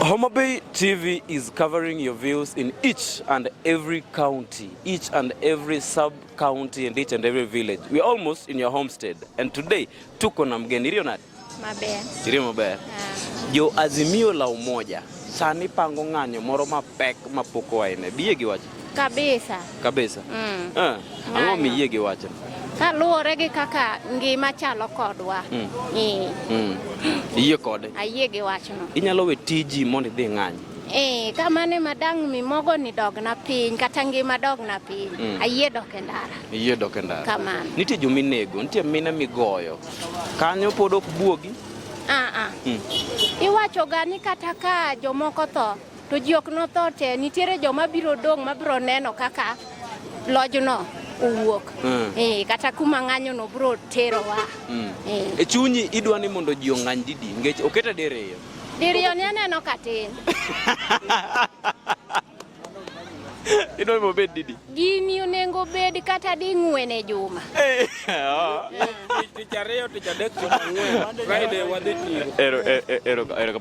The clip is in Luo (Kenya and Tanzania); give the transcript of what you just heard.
Homa Bay TV is covering your views in each and every county, each and every sub county and each and every village. We're almost in your homestead and today tuko na mgeni. Iriyo nade? Maber. Iriyo maber. Ah. Jo Azimio la Umoja sani pango ng'anyo moro mapek mapok oa ine. Biyie gi wach? Kabisa. Kabisa. Ah, ang'o Ng'anyo. miyie gi wachno? Kaluwore gi kaka ngima chalo kodwa. Eh, Iyie kode? Ayie gi wachno. Inyalo we tiji mondo idhi ng'any. Eh, kamano ema dang' mimogo ni dogna piny kata ngima dogna piny. Ayie dok e ndara. Iyie dok e ndara. Kamano. Nitie jominego, nitie mine migoyo. Kanyo pod ok buogi. Ah ah. Iwacho ga ni kata ka jomoko tho to ji ok notho te, nitiere joma biro dong' mabiro neno kaka lojno owuok. Eh, kata kuma ng'anyo no biro terowa. Eh. E chunyi idwa ni mondo ji ong'any didi nikech okete diriyo. Diriyo ni aneno ka tin. Idwa ni obed didi? Gini onego bed kata ding'wen e juma. Tich ariyo, tich adek, tich ang'wen, Friday wadhi tiyo. Ero, ero, ero, ero.